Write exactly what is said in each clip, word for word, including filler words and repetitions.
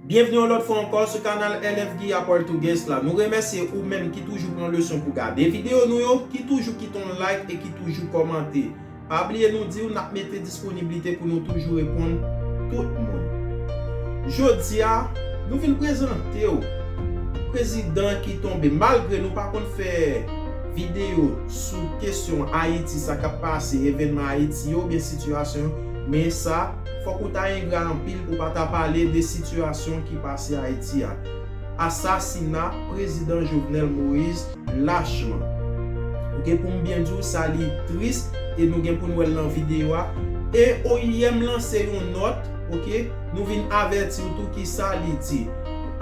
Byenvni yon lòt fwa ankò sou kanal L F Guy a Português la. Nou remèsye ou menm ki toujou pran leson pou gade videyo nou yo, ki toujou kite yon like e ki toujou kòmante. Pa bliye nou di w n ap mete disponiblite pou nou toujou reponn tout moun. Jodi a, nou vin prezante w prezidan ki tonbe. Malgre nou pa konn fè videyo sou kesyon Ayiti, sa k ap pase, evènman Ayiti yo, oubyen sitiyasyon yo, men sa, fòk ou ta engra anpil pou w pa ta pale de sitiyasyon ki pase Ayiti a. Asasina prezidan Jovenel Moïse lachman. Ok, pou m byen di w, sa li tris e nou gen pou n wè l nan videyo a. E O I M lanse yon nòt, ok, nou vin avèti w tou kisa li di.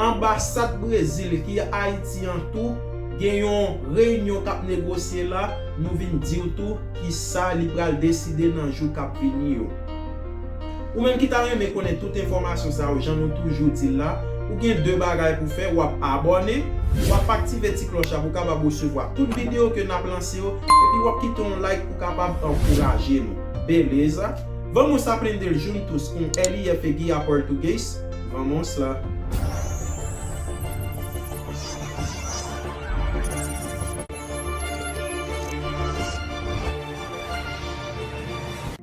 Anbasad Brezil ki Ayiti an tou gen yon reyinyon k ap negosye la, nou vin di w tou kisa li pral deside nan jou k ap vini yo. Ou menm ki ta renmen konnen tout enfòmasyon sa yo, jan nou toujou di l la, ou gen de bagay pou fè, w ap abòne, w ap aktive ti klòch la pou w kapab resevwa tout videyo ke n ap lanse yo, epi w ap kite yon like pou w kapab ankouraje nou. Beleza? Vamos aprender juntos com L F Guy a Português? Vamos lá!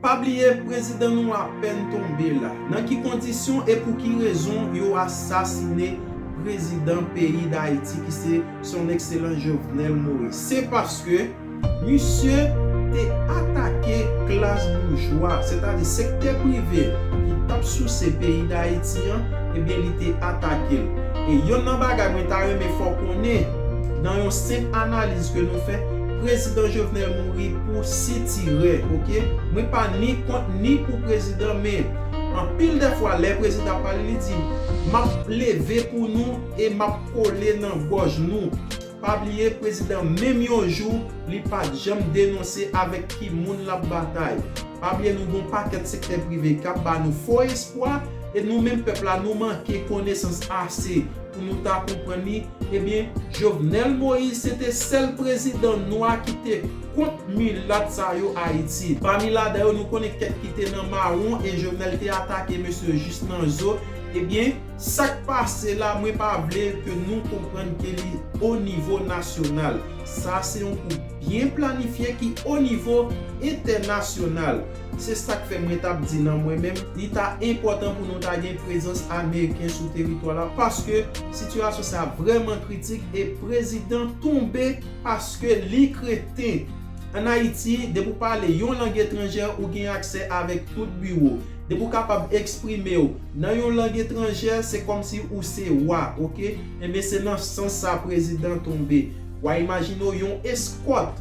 Pa bliye, prezidan nou apèn tonbe la. Nan ki kondisyon e pou ki rezon yo asasine prezidan peyi Dayiti ki se Son Excellence Jovenel Moïse? Se paske misye te atake klas boujwa, sètadi sektè prive ki t ap souse peyi Dayiti an, ebyen, li te atake l. E yonn nan bagay mwen ta renmen fè w konnen, nan yon senp analiz ke nou fè, prezidan Jovenel mouri pou sitirè, ok? Mwen pa ni kont ni pou prezidan, men anpil de fwa, lè prezidan pale, li di, "M ap leve pou nou e m ap kole nan gòj nou." Pa bliye, prezidan, menm yon jou, li pa t janm denonse avèk ki moun l ap batay. Pa bliye, nou gen yon pakèt sektè prive k ap ba nou fo espwa, e nou menm pèp la, nou manke konesans ase pou nou ta konprann li. Ebyen, Jovenel Moïse se te sèl prezidan nwa ki te kont milat sa yo Ayiti. Pami ladan yo, nou konnen kèk ki te nan mawon e Jovenel te atake mesye jis nan zo. Ebyen, sa k pase la, mwen pa vle ke nou konprann ke li o nivo nasyonal. Sa se yon kou byen planifye ki o nivo entènasyonal. Se sa k fè mwen t ap di nan mwen menm, li ta enpòtan pou nou ta gen prezans ameriken sou teritwa la, paske sitiyasyon sa vrèman kritik e prezidan tonbe paske li kreten. Ann Ayiti, depi w pale yon lang etranjè, ou gen aksè avèk tout biwo. Depi w kapab eksprime w nan yon lang etranjè, se kòmsi ou se wa, ok? Enben, se nan sans sa prezidan tonbe. W a imajine w yon eskòt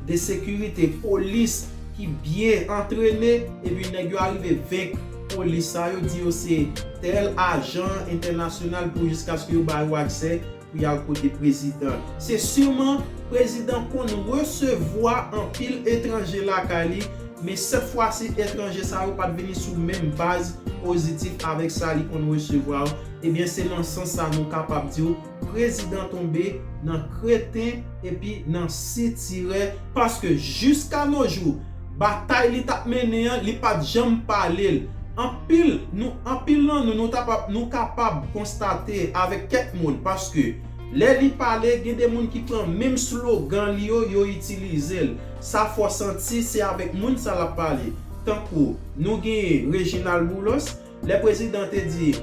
de sekirite, polis ki byen antrene, epi nèg yo arive venk polis sa yo, di yo se tèl ajan entènasyonal pou jiskaske yo ba yo aksè pou y al kote prezidan. Se siman prezidan konn resevwa anpil etranje lakay li, men sèt fwa si etranje sa yo pa t vini sou menm baz pozitif avèk sa li konn resevwa yo. Ebyen, se nan sans sa nou kapab di w, prezidan tonbe nan kreten epi nan sitirè, paske jiska no jou, batay li t ap mennen an, li pa t janm pale l. Anpil, nou, anpil nan nou, nou t ap, nou kapab konstate avèk kèk moun, paske lè li pale, gen de moun ki pran menm slogan li yo, yo itilize l. Sa fè w santi se avèk moun sa l ap pale. Tankou, nou genyen Reginald Boulos, lè prezidan te di,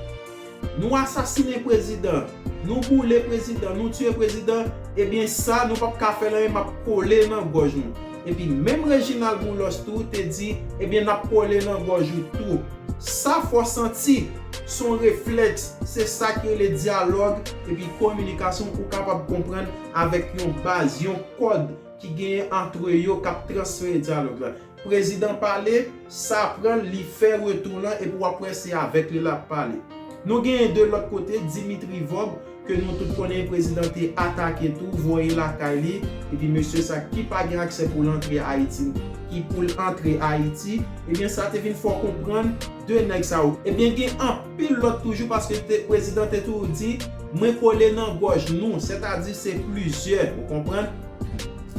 "Nou asasinen prezidan, nou boule prezidan, nou tiye prezidan, ebyen sa, nou p ap ka fè l anyen, m ap kole nan gòj nou." Epi menm Reginald Boulos tou te di, "Ebyen, n ap kole nan gòj ou tou." Sa fè w santi, se yon reflèks, se sa ki rele dyalòg epi kominikasyon, ou kapab konprann avèk yon baz, yon kòd ki genyen antre yo k ap transfere dyalòg la. Prezidan pale, sa pran l, li fè retou l lan, epi w ap wè se avèk li l ap pale. Nou genyen de lòt kote, Dimitri Vorbe, ke nou tout konnen prezidan te atake tou, voye lakay li, epi mesye sa ki pa gen aksè pou l antre Ayiti, ki pou l antre Ayiti, ebyen sa te vin fè w konprann de nèg sa yo. Ebyen gen anpil lòt toujou, paske te, prezidan te toujou di, "Mwen kole nan gòj nou," sètadi se plizyè, ou konprann?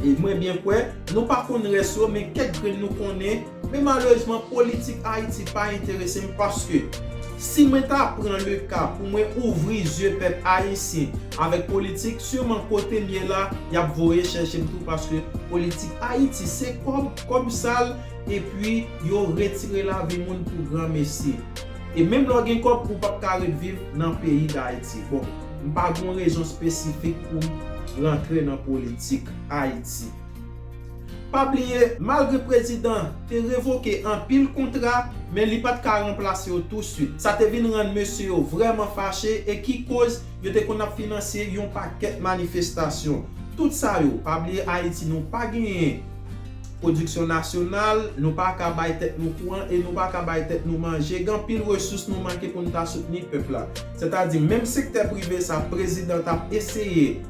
E mwen byen kwè, nou pa konn rès yo, men kèk grenn nou konnen. Men malerezman, politik Ayiti pa enterese m paske Si mwen ta pran le ka pou mwen ouvri zye pèp ayisyen avèk politik, siman kote m ye la, y ap voye chèche m tou, paske politik Ayiti se kòb, kòb sal, epi yo retire lavi moun pou granmesi. E menm lè w gen kòb, ou p ap ka ret viv nan peyi Dayiti. Bon, m pa gen yon rezon espesifik pou m rantre nan politik Ayiti. Pa bliye, malgre prezidan te revoke anpil kontra, men li pa t ka ranplase yo touswit. Sa te vin rann mesye yo vrèman fache e ki koz yo te konn ap finanse yon pakèt manifestasyon. Tout sa yo, pa bliye Ayiti nou pa genyen pwodiksyon nasyonal, nou pa ka bay tèt nou kouran e nou pa ka bay tèt nou manje. Gen anpil resous nou manke pou n ta soutni pèp la. Sètadi, menm sektè prive sa prezidan t ap eseye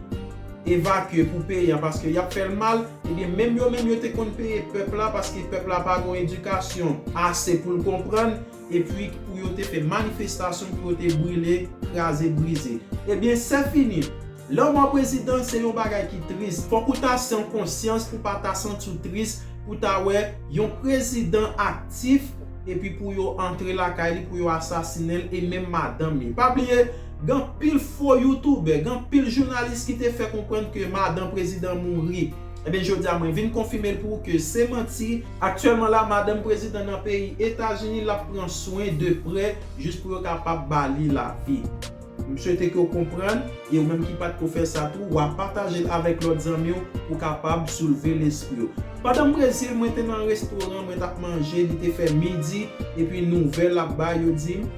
evakye pou peyi a paske y ap fè l mal, ebyen, menm yo menm yo te konn peye pèp la paske pèp la pa gen edikasyon ase pou l konprann, epi pou yo te fè manifestasyon, pou yo te brile, kraze, brize. Ebyen, se fini. Lanmò prezidan se yon bagay ki tris. Fòk ou ta san konsyans pou pa ta santi w tris, pou ta wè yon prezidan aktif, epi pou yo antre lakay li, pou yo asasinen l, e menm madanm li. Pa bliye, gen anpil fo youtubè, gen anpil jounalis ki te fè konprann ke madanm prezidan mouri. Ebyen, jodi a, mwen vin konfime l pou ou ke se manti. Aktyèlman la, madanm prezidan nan peyi Etazini, l ap pran swen de prè jis pou yo kapab ba li lavi. M swete ke w konprann, e ou menm ki pa t ko fè sa tou, w a pataje l avèk lòt zanmi w pou kapab soulve lespri yo. Pandan m Brezil, mwen te nan restoran, mwen t ap manje, li te fè midi, epi nouvèl ap bay, yo di m,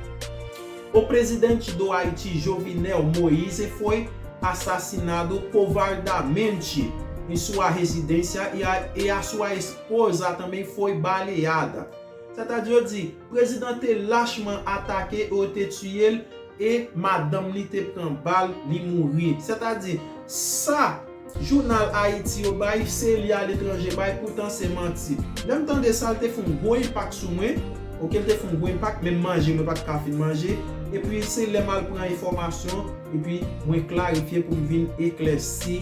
O presidente do Haiti, Jovenel Moïse foi assassinado covardemente em sua residência e a, e a sua esposa também foi baleada. Sètadi, yo di, prezidan te lachman atake e yo te tiye l, e madanm li te pran bal, li mouri. Sètadi, sa jounal Ayiti yo bay, se li aletranje bay, poutan se manti. Lè m tande sa, l te fè yon gwo enpak sou mwen. Oke, l te fè yon gwo enpak, menm manje, mwen pa t ka fin manje. Epi, se lè m al pran enfòmasyon, epi mwen klarifye pou m vin eklèsi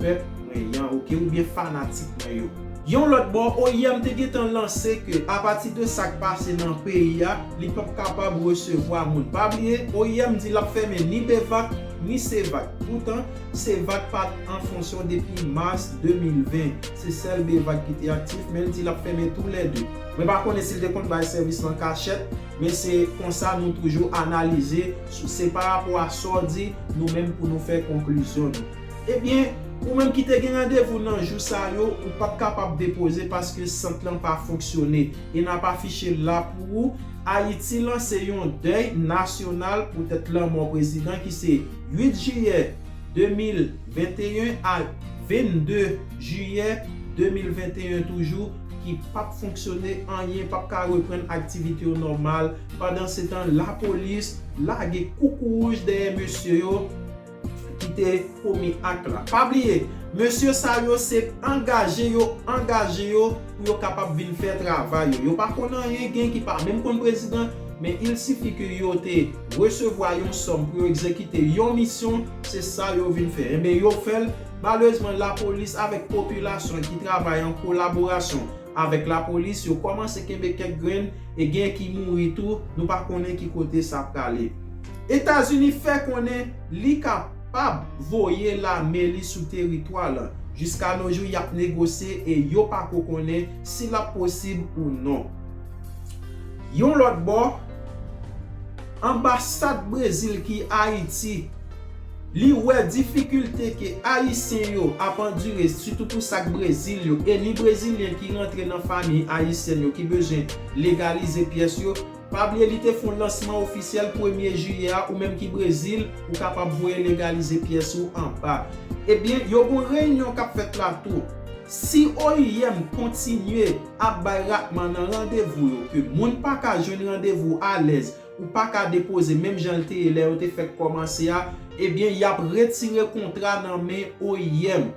pèp mwen an, oke, oubyen fanatik mwen yo. Yon lòt bò, O I M te gentan lanse ke apati de sa k pase nan peyi a, li p ap kapab resevwa moun. Pa bliye, O I M di l ap fèmen ni BEVAC, ni CEVAC. Poutan, CEVAC pa t an fonksyon depi mas de mil ven. Se sèl BEVAC ki te aktif, men l di l ap fèmen toulède. Mwen pa konnen si l te konn bay sèvis lan kachèt, men se konsa nou toujou analize, se pa rapò a sa w di, nou menm pou nou fè konklizyon nou. Ebyen, ou menm ki te gen randevou nan jou sa yo, ou p ap kapab depoze paske sant lan pa fonksyone. E n ap afiche l la pou ou. Ayiti lanse yon dèy nasyonal poutèt lanmò prezidan ki se uit jiyè de mil venteyen a vennde jiyè de mil venteyen toujou, ki p ap fonksyone, anyen p ap ka reprann aktivite yo nòmal. Pandansetan, lapolis lage koukouwouj dèyè mesye yo ki te komi ak la. Pa bliye, mesye sa yo se angaje yo angaje yo pou yo kapab vin fè travay yo. Yo pa konn anyen, gen ki pa menm konn prezidan, men il sifi ke yo te resevwa yon sòm pou yo egzekite yon misyon, se sa yo vin fè. Enben, yo fè l. Malerezman, lapolis avèk popilasyon ki travay an kolaborasyon avèk lapolis, yo kòmanse kenbe kèk grenn e gen ki mouri tou, nou pa konnen ki kote sa prale. Etazini fè konnen li kapab voye lame li sou teritwa lan. Jiska no jou, y ap negosye e yo pa ko konnen si l ap posib ou non. Yon lòt bò, anbasad Brezil ki Ayiti, li wè difikilte ke Ayisyen yo ap andire, sitou pou sa k Brezil yo, e ni Brezilyen ki rantre nan fanmi ayisyèn yo ki bezwen legalize pyès yo. Pa bliye, li te fè yon lansman ofisyèl premye jiyè a, ou menm ki Brezil, ou kapab voye legalize pyès ou anba. Ebyen, yo gon reyinyon k ap fèt la tou. Si O I M kontinye ap bay ratman nan randevou yo, ke moun pa ka jwenn randevou alèz, ou pa ka depoze menm jan l te ye lè yo te fèk kòmanse a, ebyen, y ap retire kontra nan men O I M.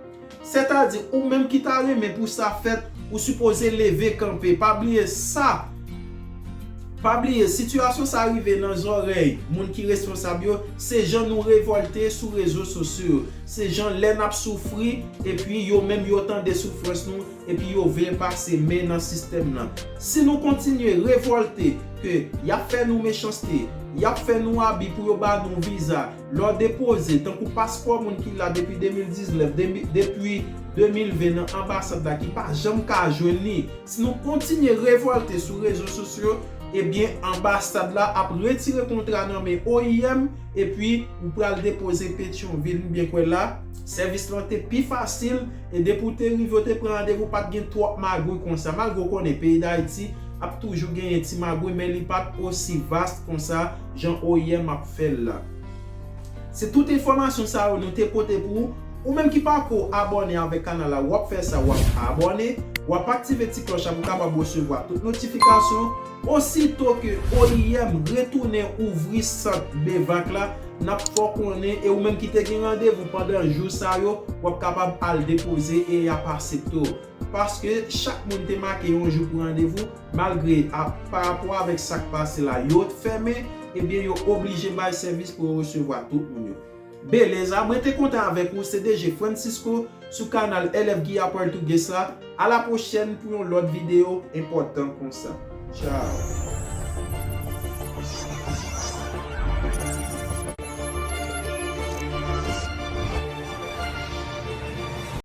Sètadi, ou menm ki ta renmen pou sa fèt, ou sipoze leve kanpe. Pa bliye sa, Pa bliye, sitiyasyon sa rive nan zòrèy moun ki responsab yo, se jan nou revòlte sou rezo sosyo yo, se jan lè n ap soufri, epi yo menm yo tande soufrans nou, epi yo vle pase men nan sistèm nan. Si nou kontinye revòlte ke y ap fè nou mechanste, y ap fè nou abi pou yo ba nou viza, lè w depoze, tankou paspò moun ki la depi de mil diznèf, de mi- depi de mil ven nan anbasad la ki pa janm ka jwenn li, si nou kontinye revòlte sou rezo sosyo, ebyen anbasad la ap retire kontra nan men O I M, epi ou pral depoze Petyonvil, m byen kwè la, sèvis lan te pi fasil, e depi w te rive, w te pran randevou, pa t gen twòp magouy konsa. Malgre w konnen peyi Dayiti ap toujou genyen ti magouy, men li pa t osi vast konsa jan O I M ap fè l la. Se tout enfòmasyon sa yo nou te pote pou ou. Ou menm ki pako abòne avèk kanal la, w ap fè sa, w ap abòne, w ap aktive ti klòch la pou w kapab resevwa tout notifikasyon. Osito ke O I M retounen ouvri sant BVAC la, n ap fè w konnen, e ou menm ki te gen randevou pandan jou sa yo, w ap kapab al depoze e y ap aksepte w. Paske chak moun te make yon jou pou randevou, malgre a, pa rapò avèk sa k pase la, yo fèmen, ebyen yo oblije bay sèvis pou yo resevwa tout moun yo. Beleza, mwen te kontan avèk ou, C D G Francisco, sou kanal L F Guia Português la. A la pwochèn pou yon lòt videyo enpòtan konsa. Tchao.